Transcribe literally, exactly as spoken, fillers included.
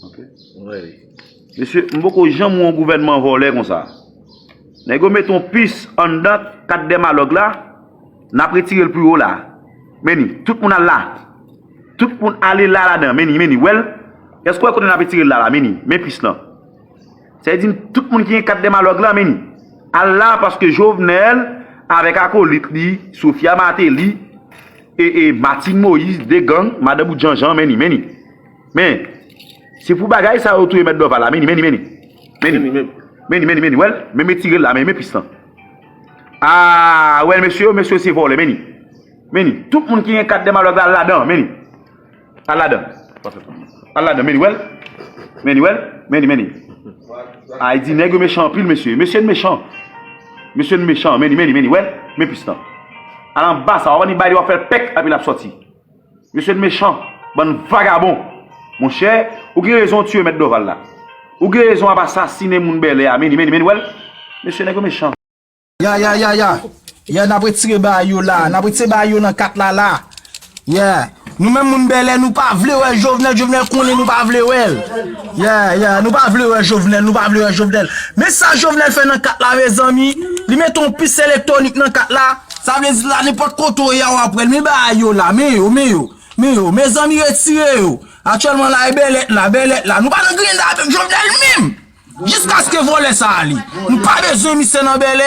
Ok. Mesye, m poko janm wè yon gouvènman vòlè konsa. Nèg yo mete yon pis anndan kat dèmalòg la, n ap retire l pi wo la. Men ni, tout moun al la. Tout moun ale la ladan. Men ni, men ni, wè l. Èske w wè kote n ap retire l la la? Men ni, men pis lan. Sa vle di tout moun ki gen kat dèmalòg la, men ni. Al la paske Jovenel avèk akolit li, Sofia Martelly, e, e Martine Moïse, de gang, madan bout janjan, men ni, men ni. Men, se pou bagay sa yo touye mèt Dòval la, men ni, men ni, men ni. Men ni, men ni, men ni, men ni, wè l, men, men tire l la, men, men pis lan. A, wè l, mesye yo, mesye yo se vòlè, men ni. Men ni, tout moun ki gen kat dèmalòg la, al ladan, men ni. Al ladan. Al ladan, men ni, wè l. Men ni, wè l, men ni, men ni. A, li di nèg yo mechan anpil, mesye. Mesye n mechan. Mesye n mechan, men ni, men ni, men ni, wè l, men pis lan. Al anba sa, w ap anni bay li, w ap fè l pèk, epi l ap sòti. Mesye n mechan, bann vagabon. Monchè, ou gen rezon tiye mèt Dòval la. Ou gen rezon ap asasinen moun bèlè a, men ni, men ni, men ni, wè l. Mesye nèg yo mechan. Ya, ya, ya, ya. Ya, n ap retire bagay yo la. N ap retire bagay yo nan kat la, la. Ya. Nou menm moun bèlè, nou pa vle wè Jovenel. Jovenel konnen nou pa vle wè l. Ya, ya. Nou pa vle wè Jovenel. Nou pa vle wè Jovenel. Men sa Jovenel fè nan kat la, mezanmi. Li mete yon pis elektwonik nan kat la. Sa vle di la, nenpòt kote w ye a, w ap wè l. Men bagay yo la. Men yo, men yo. Men yo. Mezanmi, retire yo. Aktyèlman la, e bèlèt la, bèlèt la. Nou pa nan griyen avèk Jovenel menm. Jiskaske vòlè sa ale. Nou pa bezwen misye nan bèlè.